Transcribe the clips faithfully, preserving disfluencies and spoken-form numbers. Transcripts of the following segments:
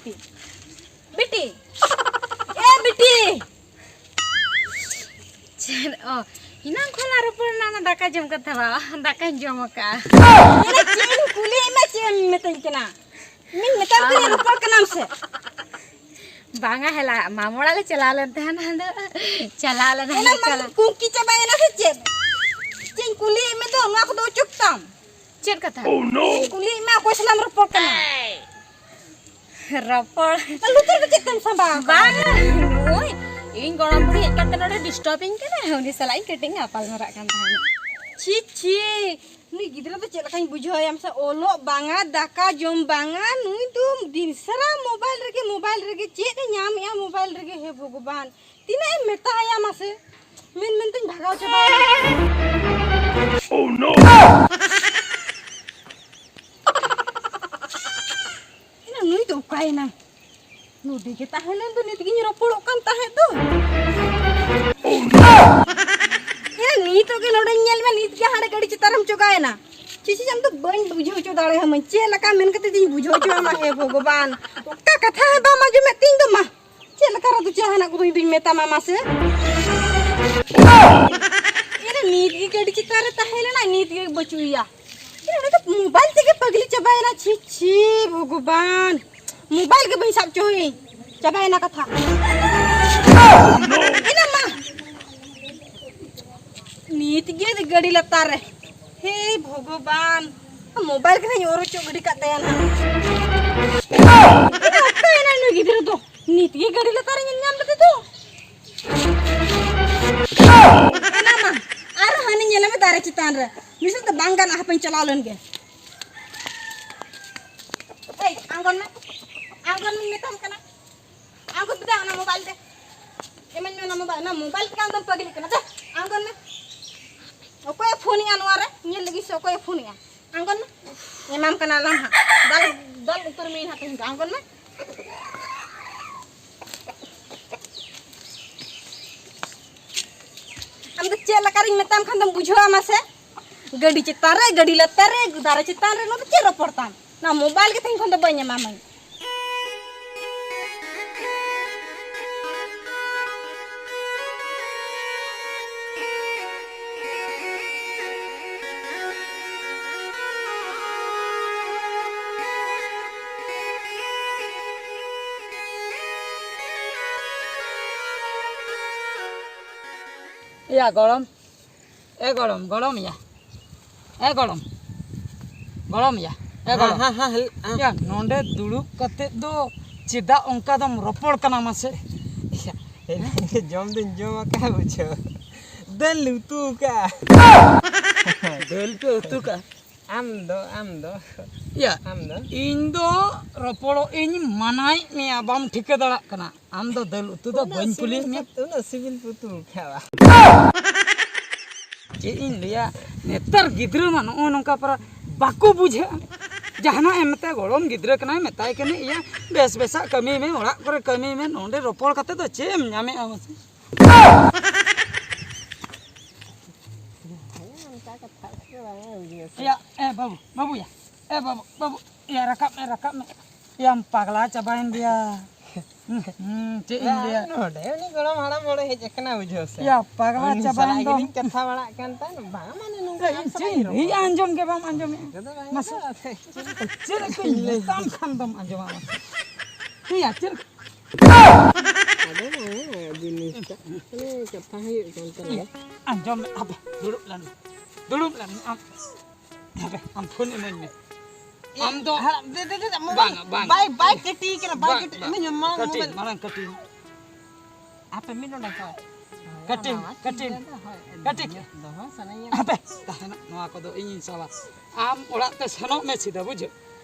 ᱵᱤᱴᱤ, ᱮ ᱵᱤᱴᱤ᱾ ᱪᱮᱫ? ᱚ, ᱮᱱᱟᱝ ᱠᱷᱚᱱ ᱞᱟᱝ ᱨᱚᱯᱚᱲ ᱮᱱᱟ, ᱚᱱᱟ ᱫᱟᱠᱟ ᱡᱚᱢ ᱠᱟᱛᱷᱟ ᱵᱟ-, ᱫᱟᱠᱟᱧ ᱡᱚᱢ ᱟᱠᱟᱫᱼᱟ᱾ ᱮᱱᱟ ᱪᱮᱫ ᱮᱢ ᱠᱩᱞᱤᱭᱮᱫ ᱢᱮ, ᱪᱮᱫ ᱮᱢ ᱢᱮᱛᱟᱹᱧ ᱠᱟᱱᱟ? ᱤᱧ ᱢᱮᱛᱟᱢ ᱠᱟᱱᱟ, ᱨᱚᱯᱚᱲ ᱠᱟᱱᱟᱢ ᱥᱮ? ᱵᱟᱝᱟ ᱦᱮᱞᱟ, ᱢᱟᱢᱚ ᱚᱲᱟᱜ ᱞᱮ ᱪᱟᱞᱟᱣ ᱞᱮᱱ ᱛᱟᱦᱮᱱᱟ, ᱟᱫᱚ ᱪᱟᱞᱟᱣ ᱞᱮᱱᱟ ᱮᱱᱟ ᱞᱮ, ᱢᱟ ᱪᱟᱞᱟᱣ᱾ ᱠᱩᱝᱠᱤ ᱪᱟᱵᱟᱭᱮᱱᱟ ᱥᱮ ᱪᱮᱫ? ᱪᱮᱫ ᱤᱧ ᱠᱩᱞᱤᱭᱮᱫ ᱢᱮ ᱫᱚ, ᱱᱚᱣᱟ ᱠᱚᱫᱚ ᱚᱪᱚᱜ ᱛᱟᱢ᱾ ᱪᱮᱫ ᱠᱟᱛᱷᱟ? ᱪᱮᱫ ᱤᱧ ᱠᱩᱞᱤᱭᱮᱫ ᱢᱮ, ᱚᱠᱚᱭ ᱥᱟᱞᱟᱜ ᱮᱢ ᱨᱚᱯᱚᱲ ᱠᱟᱱᱟ? ᱨᱚᱯᱚᱲ᱾ ᱞᱩᱛᱩᱨ ᱫᱚ ᱪᱮᱫ ᱛᱮᱢ ᱥᱟᱢᱵᱟᱣ ᱟᱠᱟᱫᱟ? ᱵᱟᱝᱟ, ᱱᱩᱭ ᱤᱧ ᱜᱚᱲᱚᱢ ᱵᱩᱲᱦᱤ ᱦᱮᱡ ᱠᱟᱛᱮ ᱱᱚᱰᱮ ᱰᱤᱥᱴᱟᱵᱤᱧ ᱠᱟᱱᱟ, ᱩᱱᱤ ᱥᱟᱞᱟᱜ ᱤᱧ ᱠᱟᱹᱴᱤᱡ ᱤᱧ ᱜᱟᱯᱟᱞ ᱢᱟᱨᱟᱜ ᱠᱟᱱ ᱛᱟᱦᱮᱱᱟ᱾ ᱪᱷᱤ, ᱪᱷᱤ, ᱱᱩᱭ ᱜᱤᱫᱽᱨᱟᱹ ᱫᱚ ᱪᱮᱫ ᱞᱮᱠᱟᱧ ᱵᱩᱡᱷᱟᱹᱣ ᱮᱭᱟ ᱢᱟᱥᱮ? ᱚᱞᱚᱜ ᱵᱟᱝᱟ, ᱫᱟᱠᱟ ᱡᱚᱢ ᱵᱟᱝᱟ, ᱱᱩᱭ ᱫᱚ ᱫᱤᱱ ᱥᱟᱨᱟ ᱢᱳᱵᱟᱭᱤᱞ ᱨᱮᱜᱮ, ᱢᱳᱵᱟᱭᱤᱞ ᱨᱮᱜᱮ, ᱪᱮᱫ ᱮ ᱧᱟᱢᱮᱜᱼᱟ ᱢᱳᱵᱟᱭᱤᱞ ᱨᱮᱜᱮ, ᱦᱮ ᱵᱷᱚᱜᱚᱵᱟᱱ, ᱛᱤᱱᱟᱹᱜ ᱮᱢ ᱢᱮᱛᱟᱭᱟ ᱢᱟᱥᱮ? ᱢᱮᱱ ᱢᱮᱱᱛᱮᱧ ᱵᱷᱟᱜᱟᱣ ᱪᱟᱵᱟᱭᱮᱱᱟ᱾ Oh no! ᱮᱱᱟ ᱱᱩᱭ ᱫᱚ ᱚᱠᱟᱭᱮᱱᱟᱭ? ᱱᱚᱰᱮ ᱜᱮ ᱛᱟᱦᱮᱸ ᱞᱮᱱ ᱫᱚ, ᱱᱤᱛ ᱜᱤᱧ ᱨᱚᱯᱚᱲᱚᱜ ᱠᱟᱱ ᱛᱟᱦᱮᱸᱫ ᱫᱚ᱾ ᱮᱱᱟ ᱱᱤᱛᱚᱜ ᱜᱮ ᱱᱚᱰᱮᱧ ᱧᱮᱞ ᱢᱮ, ᱱᱤᱛ ᱜᱮ ᱦᱟᱸᱰᱮ ᱜᱟᱹᱰᱤ ᱪᱮᱛᱟᱱ ᱨᱮᱢ ᱪᱚᱜᱟᱭᱮᱱᱟ᱾ ᱪᱤᱪᱤ ᱟᱢ ᱫᱚ ᱵᱟᱹᱧ ᱵᱩᱡᱷᱟᱹᱣ ᱦᱚᱪᱚ ᱫᱟᱲᱮᱭᱟᱢᱟᱹᱧ, ᱪᱮᱫ ᱞᱮᱠᱟ ᱢᱮᱱ ᱠᱟᱛᱮ ᱫᱚᱧ ᱵᱩᱡᱷᱟᱹᱣ ᱦᱚᱪᱚ ᱟᱢᱟ, ᱦᱮ ᱵᱷᱚᱜᱚᱵᱟᱱ? ᱚᱠᱟ ᱠᱟᱛᱷᱟ ᱦᱚᱸ ᱵᱟᱢ ᱟᱸᱡᱚᱢᱮᱫ ᱛᱤᱧ ᱫᱚ ᱢᱟ᱾ ᱪᱮᱫ ᱞᱮᱠᱟ ᱨᱮᱫᱚ ᱡᱟᱦᱟᱱᱟᱜ ᱠᱚᱫᱚ ᱤᱧ ᱫᱩᱧ ᱢᱮᱛᱟᱢᱟ ᱢᱟᱥᱮ? ᱮᱱᱟ ᱱᱤᱛ ᱜᱮ ᱜᱟᱹᱰᱤ ᱪᱮᱛᱟᱱ ᱨᱮ ᱛᱟᱦᱮᱸ ᱞᱮᱱᱟ, ᱱᱤᱛ ᱜᱮ ᱵᱟᱹᱪᱩᱜ ᱮᱭᱟ᱾ ᱮᱱᱟ ᱩᱱᱤ ᱫᱚ ᱢᱳᱵᱟᱭᱤᱞ ᱛᱮᱜᱮ ᱯᱟᱜᱽᱞᱤ ᱪᱟᱵᱟᱭᱮᱱᱟ᱾ ᱪᱷᱤ ᱪᱷᱤ ᱵᱷᱚᱜᱚᱵᱟᱱ, ᱢᱳᱵᱟᱭᱤᱞ ᱜᱮ ᱵᱟᱹᱧ ᱥᱟᱵ ᱦᱚᱪᱚᱭᱟᱹᱧ, ᱪᱟᱵᱟᱭᱮᱱᱟ ᱠᱟᱛᱷᱟ᱾ ᱮᱱᱟ ᱢᱟ ᱱᱤᱛ ᱜᱮ ᱜᱟᱹᱰᱤ ᱞᱟᱛᱟᱨ ᱨᱮ, ᱦᱮ ᱵᱷᱚᱜᱚᱵᱟᱱ, ᱢᱳᱵᱟᱭᱤᱞ ᱜᱮ ᱱᱟᱦᱟᱜ ᱤᱧ ᱚᱨ ᱚᱪᱚ ᱜᱤᱰᱤ ᱠᱟᱜ ᱛᱟᱭᱟ ᱱᱟᱦᱟᱜ᱾ ᱮᱱᱟ ᱚᱠᱟᱭᱮᱱᱟ ᱱᱩᱭ ᱜᱤᱫᱽᱨᱟᱹ ᱫᱚ? ᱱᱤᱛ ᱜᱮ ᱜᱟᱹᱰᱤ ᱞᱟᱛᱟᱨ ᱨᱮ ᱧᱮᱞ ᱧᱟᱢ ᱞᱮᱫᱮ ᱫᱚ᱾ ᱮᱱᱟ ᱢᱟ, ᱟᱨ ᱦᱟᱹᱱᱤ ᱧᱮᱞᱮ ᱢᱮ ᱫᱟᱨᱮ ᱪᱮᱛᱟᱱ ᱨᱮ᱾ ᱱᱩᱭ ᱥᱟᱶ ᱫᱚ ᱵᱟᱝ ᱜᱟᱱᱚᱜᱼᱟ, ᱦᱟᱯᱮᱧ ᱪᱟᱞᱟᱣ ᱞᱮᱱ ᱜᱮ᱾ ᱮᱭ, ᱟᱬᱜᱚᱱ ᱢᱮ, ᱟᱬᱜᱚᱱ ᱢᱮᱧ ᱢᱮᱛᱟᱢ ᱠᱟᱱᱟ᱾ ᱟᱬᱜᱚᱱ ᱢᱮ ᱫᱟ, ᱚᱱᱟ ᱢᱳᱵᱟᱭᱤᱞ ᱫᱮ᱾ ᱮᱢᱟᱹᱧ ᱢᱮ ᱚᱱᱟ ᱢᱳᱵᱟᱭᱤᱞ, ᱚᱱᱟ ᱢᱳᱵᱟᱭᱤᱞ ᱛᱮᱜᱮ ᱟᱢ ᱫᱚᱢ ᱯᱟᱹᱜᱤᱞᱤᱜ ᱠᱟᱱᱟ᱾ ᱫᱮ, ᱟᱬᱜᱚᱱ ᱢᱮ᱾ ᱚᱠᱚᱭᱮ ᱯᱷᱳᱱᱮᱜᱼᱟ ᱱᱚᱣᱟ ᱨᱮ? ᱧᱮᱞ ᱞᱟᱹᱜᱤᱫ ᱥᱮ ᱚᱠᱚᱭᱮ ᱯᱷᱳᱱᱮᱜᱼᱟ? ᱟᱬᱜᱚᱱ ᱢᱮ᱾ ᱮᱢᱟᱢ ᱠᱟᱱᱟ ᱞᱟᱝ ᱦᱟᱸᱜ᱾ ᱫᱟᱞ, ᱫᱟᱞ ᱩᱛᱟᱹᱨ ᱢᱮ ᱱᱟᱦᱟᱜ ᱛᱮᱦᱮᱧ ᱫᱚ᱾ ᱟᱬᱜᱚᱱ ᱢᱮ᱾ ᱟᱢ ᱫᱚ ᱪᱮᱫ ᱞᱮᱠᱟᱨᱤᱧ ᱢᱮᱛᱟᱢ ᱠᱷᱟᱱ ᱫᱚᱢ ᱵᱩᱡᱷᱟᱹᱣᱟ ᱢᱟᱥᱮ? ᱜᱟᱹᱰᱤ ᱪᱮᱛᱟᱱ ᱨᱮ, ᱜᱟᱹᱰᱤ ᱞᱟᱛᱟᱨ ᱨᱮ, ᱫᱟᱨᱮ ᱪᱮᱛᱟᱱ ᱨᱮ, ᱱᱚᱣᱟ ᱫᱚ ᱪᱮᱫ ᱨᱚᱯᱚᱲ ᱛᱟᱢ? ᱱᱚᱣᱟ ᱢᱳᱵᱟᱭᱤᱞ ᱜᱮ ᱛᱮᱦᱮᱧ ᱠᱷᱚᱱ ᱫᱚ ᱵᱟᱹᱧ ᱮᱢᱟᱢᱟᱹᱧ᱾ ᱭᱟ ᱜᱚᱲᱚᱢ, ᱮ ᱜᱚᱲᱚᱢ, ᱜᱚᱲᱚᱢ ᱭᱟ, ᱮ ᱜᱚᱲᱚᱢ, ᱜᱚᱲᱚᱢ ᱭᱟ, ᱮ ᱜᱚᱲᱚᱢ᱾ ᱦᱮᱸ, ᱦᱮᱸ, ᱦᱮᱸ, ᱦᱮᱸ᱾ ᱭᱟ, ᱱᱚᱰᱮ ᱫᱩᱲᱩᱵ ᱠᱟᱛᱮ ᱫᱚ ᱪᱮᱫᱟᱜ ᱚᱱᱠᱟ ᱫᱚᱢ ᱨᱚᱯᱚᱲ ᱠᱟᱱᱟ ᱢᱟᱥᱮ? ᱡᱚᱢ ᱫᱩᱧ ᱡᱚᱢ ᱟᱠᱟᱫ ᱵᱩᱡᱷᱟᱹᱣ᱾ ᱫᱟᱹᱞ ᱩᱛᱩ ᱟᱠᱟᱫ᱾ ᱫᱟᱹᱞ ᱯᱮ ᱩᱛᱩ ᱠᱟᱜᱼᱟ? ᱟᱢ ᱫᱚ, ᱟᱢ ᱫᱚ, ᱭᱟ, ᱟᱢ ᱫᱚ? ᱤᱧ ᱫᱚ ᱨᱚᱯᱚᱲᱚᱜ ᱤᱧ ᱢᱟᱱᱟᱭᱮᱫ ᱢᱮᱭᱟ, ᱵᱟᱢ ᱴᱷᱤᱠᱟᱹ ᱫᱟᱲᱮᱭᱟᱜ ᱠᱟᱱᱟ᱾ ᱟᱢ ᱫᱚ ᱫᱟᱹᱞ ᱩᱛᱩ ᱫᱚ ᱩᱱᱟᱹᱜ ᱵᱟᱹᱧ ᱠᱩᱞᱤᱭᱮᱫ ᱥᱤᱵᱤᱞ ᱢᱮᱭᱟ᱾ ᱠᱟᱛᱮ, ᱩᱱᱟᱹᱜ ᱥᱤᱵᱤᱞ ᱯᱮ ᱩᱛᱩ ᱟᱠᱟᱫᱼᱟ᱾ ᱪᱮᱫ ᱤᱧ ᱞᱟᱹᱭᱟ, ᱱᱮᱛᱟᱨ ᱜᱤᱫᱽᱨᱟᱹ ᱢᱟ ᱱᱚᱜᱼᱚᱭ ᱱᱚᱝᱠᱟ ᱯᱟᱨᱟ ᱵᱟᱠᱚ ᱵᱩᱡᱷᱟᱹᱜᱼᱟ᱾ ᱡᱟᱦᱟᱱᱟᱜ ᱮᱢ ᱢᱮᱛᱟᱭᱟ, ᱜᱚᱲᱚᱢ ᱜᱤᱫᱽᱨᱟᱹ ᱠᱟᱱᱟᱭ, ᱢᱮᱛᱟᱭ ᱠᱟᱹᱱᱟᱹᱧ, ᱤᱭᱟᱹ, ᱵᱮᱥ ᱵᱮᱥᱟᱜ ᱠᱟᱹᱢᱤ ᱢᱮ, ᱚᱲᱟᱜ ᱠᱚᱨᱮ ᱠᱟᱹᱢᱤ ᱢᱮ, ᱱᱚᱸᱰᱮ ᱨᱚᱯᱚᱲ ᱠᱟᱛᱮ ᱫᱚ ᱪᱮᱫ ᱮᱢ ᱧᱟᱢᱮᱫᱼᱟ ᱢᱟᱥᱮ? ᱚᱱᱠᱟ ᱠᱟᱛᱷᱟ ᱠᱚ ᱵᱟᱝ ᱦᱩᱭᱩᱜᱼᱟ ᱥᱮ᱾ ᱮᱭᱟ, ᱮ ᱵᱟᱹᱵᱩ, ᱵᱟᱹᱵᱩᱭᱟ, ᱮ ᱵᱟᱹᱵᱩ, ᱵᱟᱹᱵᱩ, ᱮᱭᱟ, ᱨᱟᱠᱟᱵ ᱢᱮ, ᱨᱟᱠᱟᱵ ᱢᱮ᱾ ᱮᱭᱟᱢ ᱯᱟᱜᱽᱞᱟ ᱪᱟᱵᱟᱭᱮᱱ ᱫᱚᱭᱟ᱾ ᱦᱩᱸ, ᱦᱩᱸ, ᱪᱮᱫ ᱤᱧ ᱞᱟᱹᱭᱟ? ᱱᱚᱰᱮ ᱩᱱᱤ ᱜᱚᱲᱚᱢ ᱦᱟᱲᱟᱢ ᱦᱚᱲᱮ ᱦᱮᱡ ᱟᱠᱟᱱᱟ, ᱵᱩᱡᱷᱟᱹᱣ ᱥᱮ᱾ ᱮᱭᱟ, ᱯᱟᱜᱽᱞᱟ ᱩᱱᱤ ᱪᱟᱵᱟᱭᱮᱱ ᱥᱟᱞᱟᱜ ᱫᱚᱢ᱾ ᱜᱮᱞᱤᱧ ᱠᱟᱛᱷᱟ ᱵᱟᱲᱟᱜ ᱠᱟᱱ ᱛᱟᱦᱮᱸᱫ, ᱵᱟᱝ, ᱢᱟᱱᱮ ᱱᱚᱝᱠᱟ ᱮᱭ, ᱟᱢ ᱪᱮᱫ ᱥᱟᱞᱟᱜ ᱤᱧ ᱤᱧ ᱞᱟᱹᱭᱟ, ᱨᱚᱯᱚᱲ᱾ ᱟᱸᱡᱚᱢ ᱜᱮ ᱵᱟᱢ ᱟᱸᱡᱚᱢᱮᱫᱼᱟ? ᱤᱱᱠᱟᱹ ᱫᱚ ᱵᱟᱝ ᱢᱟᱥᱮ, ᱦᱩᱭᱩᱜᱼᱟ, ᱥᱮ᱾ ᱪᱮᱫ ᱠᱚᱧ ᱞᱟᱹᱭᱟ? ᱢᱮᱛᱟᱢ ᱠᱷᱟᱱ ᱫᱚᱢ ᱟᱸᱡᱚᱢᱟ, ᱢᱟᱥᱮ᱾ ᱮᱭᱟ, ᱪᱮᱫ ᱟᱫᱚ ᱵᱟᱝ, ᱡᱤᱱᱤᱥᱴᱟ, ᱢᱟᱱᱮ, ᱠᱟᱛᱷᱟ ᱦᱩᱭᱩᱜ ᱠᱟᱱ ᱛᱟᱞᱮᱭᱟ᱾ ᱟᱸᱡᱚᱢ ᱢᱮ, ᱟᱯᱮ ᱫᱩᱲᱩᱵ ᱞᱮᱱ ᱢᱮ, ᱫᱩᱲᱩᱵ ᱞᱮᱱ ᱢᱮ ᱟᱢ᱾ ᱟᱯᱮ, ᱟᱢ ᱯᱷᱳᱱ ᱤᱢᱟᱹᱧ ᱢᱮ᱾ ᱟᱢ ᱫᱚ ᱦᱟᱲᱟᱢ, ᱫᱮ, ᱫᱮ, ᱫᱮ, ᱢᱳᱵᱟᱭᱤᱞ᱾ ᱵᱟᱝ, ᱵᱟᱝ᱾ ᱵᱟᱭ, ᱵᱟᱭ ᱠᱟᱹᱴᱤ ᱠᱟᱱᱟ, ᱵᱟᱭ ᱵᱟᱝ, ᱠᱟᱹᱴᱤ᱾ ᱵᱟᱝ᱾ ᱤᱢᱟᱹᱧ ᱢᱮ, ᱢᱟᱲᱟᱝ ᱠᱟᱹᱴᱤ, ᱢᱳᱵᱟᱭᱤᱞ᱾ ᱢᱟᱲᱟᱝ ᱠᱟᱹᱴᱤ᱾ ᱟᱯᱮ ᱢᱤᱫ ᱱᱚᱰᱮ ᱠᱷᱚᱱ᱾ ᱠᱟᱹᱴᱤ, ᱦᱳᱭ, ᱢᱟ, ᱠᱟᱹᱴᱤ, ᱴᱷᱤᱠ ᱜᱮᱭᱟ, ᱦᱳᱭ, ᱠᱟᱹᱴᱤ᱾ ᱫᱚᱦᱚ ᱥᱟᱱᱟᱧᱟ᱾ ᱟᱯᱮ, ᱛᱟᱦᱮᱱᱚᱜ, ᱱᱚᱣᱟ ᱠᱚᱫᱚ ᱤᱧᱤᱧ ᱥᱟᱵᱟ᱾ ᱟᱢ ᱚᱲᱟᱜ ᱛᱮ ᱥᱮᱱᱚᱜ ᱢᱮ ᱥᱤᱫᱷᱟᱹ, ᱵᱩᱡᱷᱟᱹᱣ?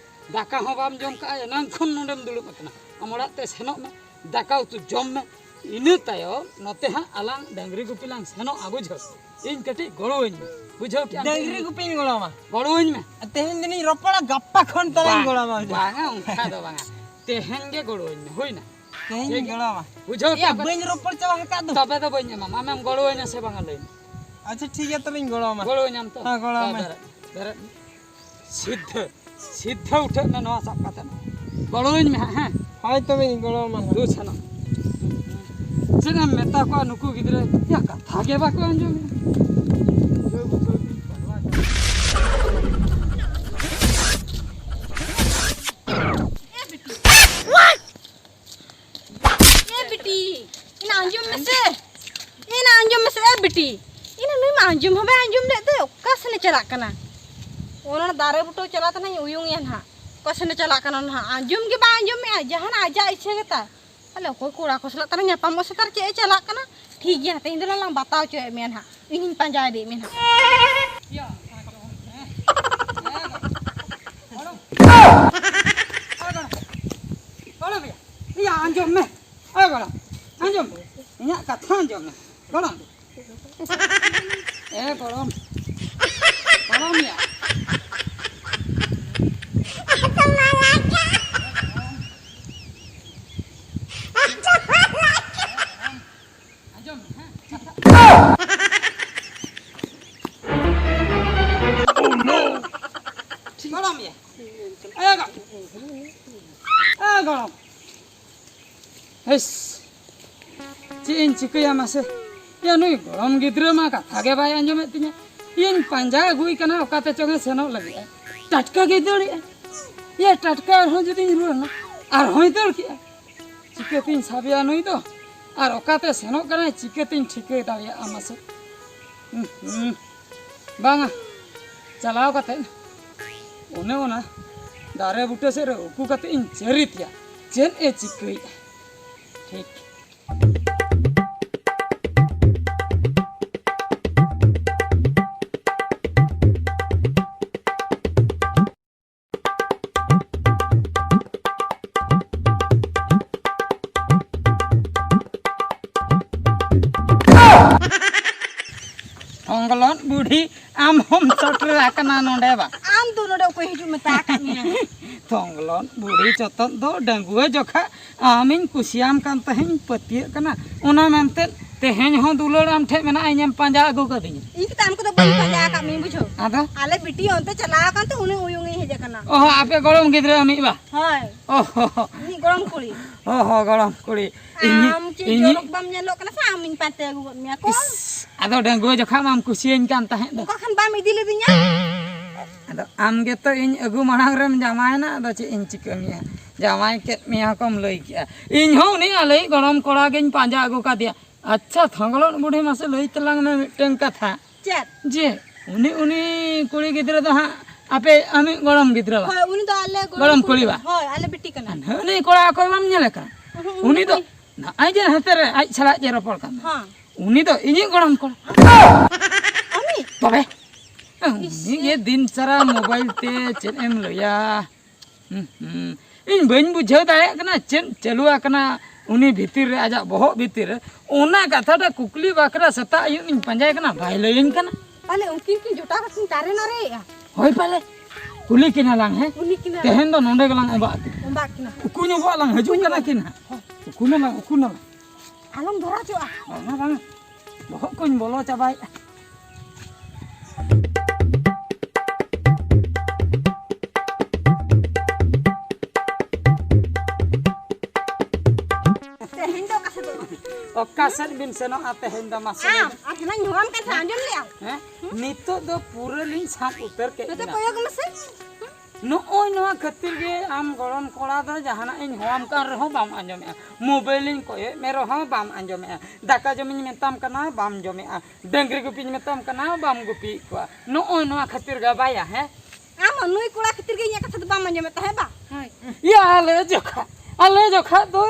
ᱫᱟᱠᱟ ᱦᱚᱸ ᱵᱟᱢ ᱡᱚᱢ ᱠᱟᱜᱼᱟ, ᱮᱱᱟᱝ ᱠᱷᱚᱱ ᱱᱚᱰᱮᱢ ᱫᱩᱲᱩᱵ ᱟᱠᱟᱱᱟ᱾ ᱟᱢ ᱚᱲᱟᱜ ᱛᱮ ᱥᱮᱱᱚᱜ ᱢᱮ, ᱫᱟᱠᱟ ᱩᱛᱩ ᱡᱚᱢ ᱢᱮ, ᱤᱱᱟᱹ ᱛᱟᱭᱚᱢ ᱱᱚᱛᱮ ᱦᱟᱸᱜ ᱟᱞᱟᱝ ᱰᱟᱹᱝᱨᱤ ᱜᱩᱯᱤ ᱞᱟᱝ ᱥᱮᱱᱚᱜᱼᱟ, ᱵᱩᱡᱷᱟᱹᱣ? ᱤᱧ ᱠᱟᱹᱴᱤᱡ ᱜᱚᱲᱚᱣᱟᱹᱧ ᱢᱮ, ᱵᱩᱡᱷᱟᱹᱣ ᱠᱮᱜᱼᱟᱢ? ᱰᱟᱹᱝᱨᱤ ᱜᱩᱯᱤᱧ ᱜᱚᱲᱚᱣᱟᱢᱟ᱾ ᱜᱚᱲᱚᱣᱟᱹᱧ ᱢᱮ᱾ ᱛᱮᱦᱮᱧ ᱫᱚᱞᱤᱧ ᱨᱚᱯᱚᱲᱟ, ᱜᱟᱯᱟ ᱠᱷᱚᱱ ᱛᱟᱞᱟᱧ ᱵᱟᱝ, ᱜᱚᱲᱚᱣᱟᱢᱟ᱾ ᱵᱟᱝᱟ, ᱚᱱᱠᱟ ᱫᱚ ᱵᱟᱝᱟ᱾ ᱛᱮᱦᱮᱧ ᱜᱮ ᱜᱚᱲᱚᱣᱟᱹᱧ ᱢᱮ, ᱦᱩᱭᱱᱟ? ᱛᱮᱦᱮᱧ ᱴᱷᱤᱠ ᱜᱤᱧ ᱜᱮᱭᱟ᱾ ᱜᱚᱲᱚᱣᱟᱢᱟ᱾ ᱵᱩᱡᱷᱟᱹᱣ ᱮᱭᱟ, ᱠᱮᱜᱼᱟᱢ? ᱵᱟᱹᱧ ᱨᱚᱯᱚᱲ ᱪᱟᱵᱟ ᱟᱠᱟᱫ ᱫᱚ᱾ ᱛᱚᱵᱮ ᱫᱚ ᱵᱟᱹᱧ ᱮᱢᱟᱢᱟ᱾ ᱟᱢᱮᱢ ᱜᱚᱲᱚᱣᱟᱹᱧᱟ ᱥᱮ ᱵᱟᱝᱟ, ᱞᱟᱹᱭ ᱢᱮ? ᱟᱪᱪᱷᱟ, ᱴᱷᱤᱠ ᱜᱮᱭᱟ, ᱛᱚᱵᱮᱧ ᱜᱚᱲᱚᱣᱟᱢᱟ᱾ ᱜᱚᱲᱚᱣᱟᱹᱧᱟᱢ ᱛᱚ? ᱦᱮᱸ, ᱜᱚᱲᱚᱣᱟᱢᱟᱹᱧ᱾ ᱵᱮᱨᱮᱫ, ᱵᱮᱨᱮᱫ ᱢᱮ᱾ ᱥᱤᱫᱷᱟᱹ, ᱥᱤᱫᱷᱟᱹ ᱩᱴᱷᱟᱹᱜ ᱢᱮ ᱱᱚᱣᱟ ᱥᱟᱵ ᱠᱟᱛᱮ᱾ ᱜᱚᱲᱚᱣᱟᱹᱧ ᱢᱮ ᱦᱟᱸᱜ, ᱦᱮᱸ? ᱦᱳᱭ, ᱛᱚᱵᱮᱧ ᱜᱚᱲᱚᱣᱟᱢᱟ ᱦᱟᱸᱜ᱾ ᱫᱩ ᱥᱟᱱᱟᱢ᱾ ᱪᱮᱫ ᱮᱢ ᱢᱮᱛᱟ ᱠᱚᱣᱟ ᱱᱩᱠᱩ ᱜᱤᱫᱽᱨᱟᱹ? ᱭᱟ, ᱠᱟᱛᱷᱟ ᱜᱮ ᱵᱟᱠᱚ ᱟᱸᱡᱚᱢᱮᱫᱼᱟ᱾ ᱮ ᱵᱤᱴᱤ, ᱮᱱᱟ ᱟᱸᱡᱚᱢ ᱢᱮᱥᱮ, ᱮᱱᱟ ᱟᱸᱡᱚᱢ ᱢᱮᱥᱮ, ᱮ ᱵᱤᱴᱤ᱾ ᱴᱤ, ᱤᱱᱟᱹ ᱱᱩᱭ ᱢᱟ ᱟᱸᱡᱚᱢ ᱦᱚᱸ ᱵᱟᱭ ᱟᱸᱡᱚᱢ ᱞᱮᱫ ᱫᱚ, ᱚᱠᱟ ᱥᱮᱱᱮ ᱪᱟᱞᱟᱜ ᱠᱟᱱᱟ? ᱚᱱᱟ ᱫᱟᱨᱮ ᱵᱩᱴᱟᱹ ᱪᱟᱞᱟᱣ ᱛᱮᱱᱟᱧ ᱩᱭᱩᱝ ᱮᱭᱟ ᱱᱟᱦᱟᱜ, ᱚᱠᱟ ᱥᱮᱱᱮ ᱪᱟᱞᱟᱜ ᱠᱟᱱᱟ ᱱᱟᱦᱟᱜ? ᱟᱸᱡᱚᱢ ᱜᱮ ᱵᱟᱭ ᱟᱸᱡᱚᱢᱮᱜᱼᱟ, ᱡᱟᱦᱟᱱᱟᱜ ᱟᱡᱟᱜ ᱤᱪᱪᱷᱟᱹ ᱜᱮ ᱛᱟᱭ᱾ ᱟᱞᱮ ᱚᱠᱚᱭ ᱠᱚᱲᱟ ᱠᱚ ᱥᱟᱞᱟᱜ ᱛᱟᱞᱮ ᱧᱟᱯᱟᱢᱚᱜ ᱥᱮ ᱛᱟᱨ ᱪᱮᱫ ᱮ ᱪᱟᱞᱟᱜ ᱠᱟᱱᱟ? ᱴᱷᱤᱠ ᱜᱮᱭᱟ, ᱛᱮᱦᱮᱧ ᱫᱚ ᱞᱟᱝ ᱵᱟᱛᱟᱣ ᱦᱚᱪᱚᱭᱮᱫ ᱢᱮᱭᱟ ᱱᱟᱦᱟᱜ, ᱤᱧᱤᱧ ᱯᱟᱸᱡᱟ ᱤᱫᱤᱭᱮᱫ ᱢᱮᱭᱟ ᱱᱟᱦᱟᱜ᱾ ᱤᱭᱟ, ᱟᱸᱡᱚᱢ ᱢᱮ᱾ ᱮ ᱜᱚᱲᱚᱢ, ᱟᱸᱡᱚᱢ ᱢᱮ, ᱤᱧᱟᱹᱜ ᱠᱟᱛᱷᱟ ᱟᱸᱡᱚᱢ ᱢᱮ᱾ ᱜᱚᱲᱚᱢ, ᱮ ᱜᱚᱲᱚᱢ, ᱜᱚᱲᱚᱢ ᱭᱟ᱾ ᱟᱸᱡᱚᱢ ᱢᱮ, ᱦᱮᱸ? ᱜᱚᱲᱚᱢ ᱭᱟ᱾ ᱮ ᱜᱚᱲᱚᱢ᱾ ᱮ ᱜᱚᱲᱚᱢ᱾ ᱦᱮᱥ, ᱪᱮᱫ ᱤᱧ ᱪᱤᱠᱟᱹᱭᱟ ᱢᱟᱥᱮ? ᱭᱟ, ᱱᱩᱭ ᱜᱚᱲᱚᱢ ᱜᱤᱫᱽᱨᱟᱹ ᱢᱟ ᱠᱟᱛᱷᱟ ᱜᱮ ᱵᱟᱭ ᱟᱸᱡᱚᱢᱮᱫ ᱛᱤᱧᱟᱹ᱾ ᱤᱧ ᱯᱟᱸᱡᱟ ᱟᱹᱜᱩᱭ ᱠᱟᱱᱟ, ᱚᱠᱟᱛᱮ ᱪᱚᱝ ᱮ ᱥᱮᱱᱚᱜ ᱞᱟᱹᱜᱤᱫ᱾ ᱴᱟᱴᱠᱟ ᱜᱮᱭ ᱫᱟᱹᱲᱮᱜᱼᱟ᱾ ᱭᱟ, ᱴᱟᱴᱠᱟ ᱟᱨᱦᱚᱸ ᱡᱩᱫᱤᱧ ᱨᱩᱣᱟᱹᱲ ᱮᱱᱟ, ᱟᱨᱦᱚᱸᱭ ᱫᱟᱹᱲ ᱠᱮᱜᱼᱟ᱾ ᱪᱤᱠᱟᱹᱛᱤᱧ ᱥᱟᱵᱮᱭᱟ ᱱᱩᱭ ᱫᱚ? ᱟᱨ ᱚᱠᱟᱛᱮ ᱥᱮᱱᱚᱜ ᱠᱟᱱᱟᱭ, ᱪᱤᱠᱟᱹᱛᱤᱧ ᱴᱷᱤᱠᱟᱹ ᱫᱟᱲᱮᱭᱟᱜᱼᱟ ᱢᱟᱥᱮ? ᱦᱩᱸ, ᱦᱩᱸ᱾ ᱵᱟᱝᱟ, ᱪᱟᱞᱟᱣ ᱠᱟᱛᱮ ᱚᱱᱮ ᱚᱱᱟ ᱫᱟᱨᱮ ᱵᱩᱴᱟᱹ ᱥᱮᱫ ᱨᱮ ᱩᱠᱩ ᱠᱟᱛᱮ ᱤᱧ ᱪᱟᱹᱨᱤᱛᱮᱭᱟ, ᱪᱮᱫ ᱮ ᱪᱤᱠᱟᱹᱭᱮᱫᱼᱟ᱾ ᱴᱷᱤᱠ᱾ ᱛᱷᱚᱝᱜᱞᱚᱱ ᱵᱩᱰᱷᱤ, ᱟᱢ ᱦᱚᱢ ᱥᱮᱴᱮᱨ ᱟᱠᱟᱱᱟ ᱱᱚᱰᱮ ᱵᱟ? ᱟᱢ ᱫᱚ ᱱᱚᱰᱮ ᱚᱠᱚᱭ ᱦᱤᱡᱩᱜ ᱢᱮᱛᱟ ᱟᱠᱟᱫ ᱢᱮᱭᱟ? ᱛᱷᱚᱝᱜᱞᱚᱱ ᱵᱩᱰᱷᱤ ᱪᱚᱛᱚᱱ ᱫᱚ ᱰᱟᱺᱜᱩᱣᱟᱹ ᱡᱚᱠᱷᱟ ᱟᱢᱤᱧ ᱠᱩᱥᱤᱭᱟᱢ ᱠᱟᱱ ᱛᱟᱦᱮᱸᱧ, ᱯᱟᱹᱛᱭᱟᱹᱜ ᱠᱟᱱᱟ᱾ ᱚᱱᱟ ᱢᱮᱱᱛᱮ ᱛᱮᱦᱮᱧ ᱦᱚᱸ ᱫᱩᱞᱟᱹᱲ ᱟᱢ ᱴᱷᱮᱡ ᱢᱮᱱᱟᱜᱼᱟ, ᱤᱧᱮᱢ ᱯᱟᱸᱡᱟ ᱟᱹᱜᱩ ᱠᱟᱹᱫᱤᱧᱟ᱾ ᱤᱧ ᱠᱤ ᱟᱢ ᱠᱚᱫᱚ ᱵᱟᱹᱧ ᱯᱟᱸᱡᱟ ᱟᱠᱟᱫ ᱢᱮᱭᱟ, ᱵᱩᱡᱷᱟᱹᱣ? ᱟᱫᱚ? ᱟᱞᱮ ᱵᱤᱴᱤ ᱚᱱᱛᱮ ᱪᱟᱞᱟᱣ ᱟᱠᱟᱱ ᱛᱮ ᱩᱱᱤ ᱩᱭᱩᱝ ᱤᱧ ᱦᱮᱡ ᱟᱠᱟᱱᱟ᱾ ᱚ, ᱟᱯᱮ ᱜᱚᱲᱚᱢ ᱜᱤᱫᱽᱨᱟᱹ ᱟᱢᱤᱡ ᱵᱟ? ᱦᱳᱭ᱾ ᱚ ᱦᱚ ᱦᱚ᱾ ᱤᱧᱤᱡ ᱜᱚᱲᱚᱢ ᱠᱩᱲᱤ᱾ ᱚ ᱦᱚ, ᱜᱚᱲᱚᱢ ᱠᱩᱲᱤ᱾ ᱤᱧᱤᱡ, ᱟᱢ ᱪᱮᱫ ᱤᱧᱤᱡ ᱡᱚᱨᱚᱠ ᱵᱟᱢ ᱧᱮᱞᱚᱜ ᱠᱟᱱᱟ ᱥᱮ ᱟᱢᱤᱧ ᱯᱟᱱᱛᱮ ᱟᱹᱜᱩ ᱜᱚᱫ ᱢᱮᱭᱟ ᱠᱚ? ᱤᱥ, ᱟᱫᱚ ᱰᱟᱺᱜᱩᱣᱟᱹ ᱡᱚᱠᱷᱟ ᱢᱟᱢ ᱠᱩᱥᱤᱭᱟᱹᱧ ᱠᱟᱱ ᱛᱟᱦᱮᱸᱫ ᱫᱚ᱾ ᱚᱠᱟ ᱠᱷᱟᱱ ᱵᱟᱢ ᱤᱫᱤ ᱞᱤᱫᱤᱧᱟ? ᱟᱫᱚ ᱟᱢ ᱜᱮᱛᱚ ᱤᱧ ᱟᱹᱜᱩ ᱢᱟᱲᱟᱝ ᱨᱮᱢ ᱡᱟᱶᱟᱭᱮᱱᱟ, ᱟᱫᱚ ᱪᱮᱫ ᱤᱧ ᱪᱤᱠᱟᱹ ᱢᱮᱭᱟ? ᱡᱟᱶᱟᱭ ᱠᱮᱫ ᱢᱮᱭᱟ ᱠᱚᱢ ᱞᱟᱹᱭ ᱠᱮᱜᱼᱟ᱾ ᱤᱧ ᱦᱚᱸ ᱩᱱᱤ ᱟᱞᱮᱭᱤᱡ ᱜᱚᱲᱚᱢ ᱠᱚᱲᱟ ᱜᱤᱧ ᱯᱟᱸᱡᱟ ᱟᱹᱜᱩ ᱠᱟᱫᱮᱭᱟ᱾ ᱟᱪᱪᱷᱟ, ᱛᱷᱚᱝᱜᱚᱞᱚᱱ ᱵᱩᱰᱷᱤ, ᱢᱟᱥᱮ ᱞᱟᱹᱭ ᱛᱟᱞᱟᱝ ᱢᱮ ᱢᱤᱫᱴᱟᱝ ᱠᱟᱛᱷᱟ᱾ ᱪᱮᱫ? ᱡᱮ ᱩᱱᱤ, ᱩᱱᱤ ᱠᱩᱲᱤ ᱜᱤᱫᱽᱨᱟᱹ ᱫᱚ ᱦᱟᱸᱜ ᱟᱯᱮ ᱟᱢᱤᱡ ᱜᱚᱲᱚᱢ ᱜᱤᱫᱽᱨᱟᱹ ᱵᱟ? ᱦᱳᱭ, ᱩᱱᱤ ᱫᱚ ᱟᱞᱮ ᱜᱚᱲᱚᱢ ᱜᱚᱲᱚᱢ ᱠᱩᱲᱤ ᱠᱩᱲᱤ ᱵᱟ? ᱵᱟ? ᱦᱳᱭ, ᱟᱞᱮ ᱵᱤᱴᱤ ᱠᱟᱱᱟᱭ᱾ ᱦᱟᱹᱱᱤ ᱠᱚᱲᱟ ᱚᱠᱚᱭ ᱵᱟᱢ ᱧᱮᱞᱮ ᱠᱟᱱ? ᱩᱦᱩᱸ, ᱩᱱᱤ ᱩᱱᱤ ᱫᱚ ᱠᱩᱲᱤ᱾ ᱱᱚᱜᱼᱚᱭ ᱡᱮ ᱦᱟᱱᱛᱮ ᱨᱮ ᱟᱡ ᱥᱟᱞᱟᱜ ᱡᱮ ᱨᱚᱯᱚᱲ ᱠᱟᱱ ᱫᱚ᱾ ᱦᱮᱸ᱾ ᱩᱱᱤ ᱫᱚ ᱤᱧᱤᱡ ᱜᱚᱲᱚᱢ ᱠᱚᱲᱟ᱾ ᱟᱢᱤᱡ? ᱛᱚᱵᱮ? ᱤᱥ᱾ ᱩᱱᱤ ᱜᱮ ᱫᱤᱱ ᱥᱟᱨᱟ ᱢᱳᱵᱟᱭᱤᱞ ᱛᱮ ᱪᱮᱫ ᱮᱢ ᱞᱟᱹᱭᱟ? ᱦᱩᱸ, ᱦᱩᱸ᱾ ᱤᱧ ᱵᱟᱹᱧ ᱵᱩᱡᱷᱟᱹᱣ ᱫᱟᱲᱮᱭᱟᱜ ᱠᱟᱱᱟ ᱪᱮᱫ ᱪᱟᱹᱞᱩ ᱟᱠᱟᱱᱟ ᱩᱱᱤ ᱵᱷᱤᱛᱤᱨ ᱨᱮ, ᱟᱡᱟᱜ ᱵᱚᱦᱚᱜ ᱵᱷᱤᱛᱤᱨ ᱨᱮ᱾ ᱚᱱᱟ ᱠᱟᱛᱷᱟᱴᱟᱜ ᱠᱩᱠᱞᱤ ᱵᱟᱠᱷᱨᱟ ᱥᱮᱛᱟᱜ ᱟᱹᱭᱩᱵ ᱤᱧ ᱯᱟᱸᱡᱟᱭ ᱠᱟᱱᱟ, ᱵᱟᱭ ᱞᱟᱹᱭᱟᱹᱧ ᱠᱟᱱᱟ᱾ ᱯᱟᱞᱮ ᱩᱱᱠᱤᱱ ᱠᱤᱱ ᱡᱚᱴᱟᱣ ᱠᱟᱛᱮ ᱠᱤᱱ ᱛᱟᱨᱮ ᱱᱟᱨᱮᱭᱮᱜᱼᱟ᱾ ᱦᱳᱭ ᱯᱟᱞᱮ᱾ ᱠᱩᱞᱤ ᱠᱤᱱᱟ ᱞᱟᱝ, ᱦᱮᱸ? ᱠᱩᱞᱤ ᱠᱤᱱᱟ᱾ ᱛᱮᱦᱮᱧ ᱫᱚ ᱱᱚᱸᱰᱮ ᱜᱮᱞᱟᱝ ᱚᱸᱵᱟᱜ ᱠᱤᱱᱟ᱾ ᱚᱸᱵᱟᱜ ᱠᱤᱱᱟ᱾ ᱩᱠᱩ ᱧᱚᱜᱚᱜ ᱞᱟᱝ ᱦᱤᱡᱩᱜ ᱠᱟᱱᱟ ᱠᱤᱱ ᱦᱟᱸᱜ᱾ ᱦᱳᱭ᱾ ᱩᱠᱩ ᱱᱟᱞᱟᱝ, ᱩᱠᱩ ᱱᱟᱞᱟᱝ᱾ ᱟᱞᱚᱢ ᱫᱷᱚᱨᱟ ᱦᱚᱪᱚᱜᱼᱟ᱾ ᱵᱟᱝᱟ, ᱵᱟᱝᱟ᱾ ᱵᱚᱦᱚᱜ ᱠᱚᱧ ᱵᱚᱞᱚ ᱪᱟᱵᱟᱭᱮᱫᱼᱟ᱾ ᱛᱮᱦᱮᱧ ᱫᱚ ᱚᱠᱟ ᱥᱮᱫ ᱫᱚ? ᱚᱠᱟ ᱥᱮᱫ ᱵᱤᱱ ᱥᱮᱱᱚᱜᱼᱟ ᱛᱮᱦᱮᱧ ᱫᱚ, ᱢᱟᱥᱮ ᱞᱟᱹᱭ ᱟᱢ, ᱵᱤᱱ? ᱟᱨ ᱦᱟᱱᱟᱧ ᱦᱚᱦᱚᱣᱟᱢ ᱠᱟᱱ ᱛᱟᱦᱮᱸ, ᱟᱸᱡᱚᱢ ᱞᱮᱜᱼᱟᱢ? ᱦᱮᱸ? ᱱᱤᱛᱚᱜ ᱫᱚ ᱯᱩᱨᱟᱹ ᱞᱤᱧ ᱥᱟᱵ ᱩᱛᱟᱹᱨ ᱠᱮᱫ ᱱᱚᱛᱮ ᱵᱤᱱᱟ᱾ ᱠᱚᱭᱚᱜ ᱢᱮᱥᱮ᱾ ᱱᱚᱜᱼᱚᱭ ᱱᱚᱣᱟ ᱠᱷᱟᱹᱛᱤᱨ ᱜᱮ ᱟᱢ ᱜᱚᱲᱚᱢ ᱠᱚᱲᱟ ᱫᱚ ᱡᱟᱦᱟᱱᱟᱜ ᱤᱧ ᱦᱚᱦᱚᱣᱟᱢ ᱠᱟᱱ ᱨᱮᱦᱚᱸ ᱵᱟᱢ ᱟᱸᱡᱚᱢᱮᱜᱼᱟ, ᱢᱳᱵᱟᱭᱤᱞ ᱤᱧ ᱠᱚᱭᱚᱜ ᱢᱮ ᱨᱮᱦᱚᱸ ᱵᱟᱢ ᱟᱸᱡᱚᱢᱮᱜᱼᱟ, ᱫᱟᱠᱟ ᱡᱚᱢᱤᱧ ᱢᱮᱛᱟᱢ ᱠᱟᱱᱟ ᱵᱟᱢ ᱡᱚᱢᱮᱜᱼᱟ, ᱰᱟᱹᱝᱨᱤ ᱜᱩᱯᱤᱧ ᱢᱮᱛᱟᱢ ᱠᱟᱱᱟ ᱵᱟᱢ ᱜᱩᱯᱤᱭᱮᱫ ᱠᱚᱣᱟ᱾ ᱱᱚᱜᱼᱚᱭ ᱱᱚᱣᱟ ᱠᱷᱟᱹᱛᱤᱨ ᱜᱮ ᱵᱟᱭᱟ, ᱦᱮᱸ? ᱟᱢ ᱦᱚᱸ ᱱᱩᱭ ᱠᱚᱲᱟ ᱠᱷᱟᱹᱛᱤᱨ ᱜᱮ ᱤᱧᱟᱹᱜ ᱠᱟᱛᱷᱟ ᱫᱚ ᱵᱟᱢ ᱟᱸᱡᱚᱢᱮᱫ ᱛᱟᱦᱮᱸᱫ ᱵᱟ? ᱦᱳᱭ᱾ ᱭᱟ, ᱟᱞᱮ ᱡᱚᱠᱷᱟ, ᱟᱞᱮ ᱡᱚᱠᱷᱟ ᱫᱚ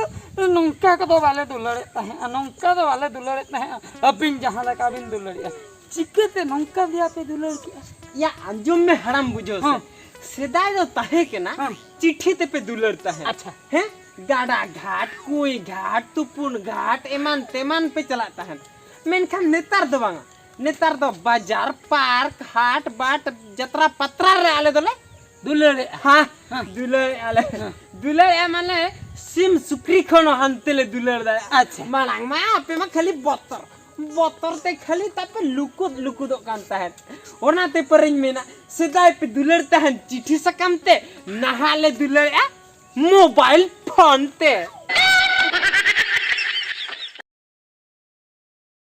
ᱱᱚᱝᱠᱟ ᱠᱚᱫᱚ ᱵᱟᱞᱮ ᱫᱩᱞᱟᱹᱲᱮᱫ ᱛᱟᱦᱮᱸᱫᱼᱟ, ᱱᱚᱝᱠᱟ ᱫᱚ ᱵᱟᱞᱮ ᱫᱩᱞᱟᱹᱲᱮᱫ ᱛᱟᱦᱮᱸᱫᱼᱟ᱾ ᱟᱹᱵᱤᱱ ᱡᱟᱦᱟᱸ ᱞᱮᱠᱟ ᱵᱤᱱ ᱫᱩᱞᱟᱹᱲᱮᱫᱼᱟ, ᱪᱤᱠᱟᱹᱛᱮ ᱱᱚᱝᱠᱟ ᱫᱮᱭᱟ ᱯᱮ ᱫᱩᱞᱟᱹᱲ ᱠᱮᱜᱼᱟ? ᱭᱟ, ᱟᱸᱡᱚᱢ ᱢᱮ ᱦᱟᱲᱟᱢ ᱵᱩᱡᱷᱟᱹᱣ ᱥᱮ᱾ ᱦᱮᱸ᱾ ᱥᱮᱫᱟᱭ ᱫᱚ ᱛᱟᱦᱮᱸ ᱠᱟᱱᱟ, ᱦᱮᱸ᱾ ᱪᱤᱴᱷᱤ ᱛᱮᱯᱮ ᱫᱩᱞᱟᱹᱲ ᱛᱟᱦᱮᱸᱫ᱾ ᱟᱪᱪᱷᱟ᱾ ᱦᱮᱸ? ᱜᱟᱰᱟ ᱜᱷᱟᱴ, ᱠᱩᱸᱭ ᱜᱷᱟᱴ, ᱛᱩᱯᱩᱱ ᱜᱷᱟᱴ, ᱮᱢᱟᱱ ᱛᱮᱢᱟᱱ ᱯᱮ ᱪᱟᱞᱟᱜ ᱛᱟᱦᱮᱸᱫ᱾ ᱢᱮᱱᱠᱷᱟᱱ ᱱᱮᱛᱟᱨ ᱫᱚ ᱵᱟᱝᱟ᱾ ᱱᱮᱛᱟᱨ ᱫᱚ ᱵᱟᱡᱟᱨ, ᱯᱟᱨᱠ, ᱦᱟᱴ, ᱵᱟᱴ, ᱡᱟᱛᱨᱟ, ᱯᱟᱛᱨᱟ ᱨᱮ ᱟᱞᱮ ᱫᱚᱞᱮ ᱫᱩᱞᱟᱹᱲᱮᱜᱼᱟ᱾ ᱦᱮᱸ, ᱦᱮᱸ᱾ ᱫᱩᱞᱟᱹᱲᱮᱜᱼᱟ ᱞᱮ᱾ ᱦᱮᱸ᱾ ᱫᱩᱞᱟᱹᱲᱮᱜᱼᱟ ᱢᱟᱱᱮ ᱥᱤᱢ ᱥᱩᱠᱨᱤ ᱠᱷᱚᱱ ᱦᱚᱸ ᱦᱟᱱᱛᱮ ᱞᱮ ᱫᱩᱞᱟᱹᱲ ᱫᱟᱲᱮᱭᱟᱜᱼᱟ᱾ ᱟᱪᱪᱷᱟ᱾ ᱢᱟᱲᱟᱝ ᱢᱟ ᱟᱯᱮ ᱢᱟ ᱠᱷᱟᱹᱞᱤ ᱵᱚᱛᱚᱨ, ᱵᱚᱛᱚᱨ ᱛᱮ ᱠᱷᱟᱹᱞᱤ ᱛᱟᱯᱮ ᱞᱩᱠᱩᱫ ᱞᱩᱠᱩᱫᱚᱜ ᱠᱟᱱ ᱛᱟᱦᱮᱸᱫ᱾ ᱚᱱᱟᱛᱮ ᱯᱟᱨᱤᱧ ᱢᱮᱱᱟ, ᱥᱮᱫᱟᱭ ᱯᱮ ᱫᱩᱞᱟᱹᱲ ᱛᱟᱦᱮᱸᱫ ᱪᱤᱴᱷᱤ ᱥᱟᱠᱟᱢ ᱛᱮ, ᱱᱟᱦᱟᱜ ᱞᱮ ᱫᱩᱞᱟᱹᱲᱮᱜᱼᱟ ᱢᱳᱵᱟᱭᱤᱞ ᱯᱷᱳᱱ ᱛᱮ᱾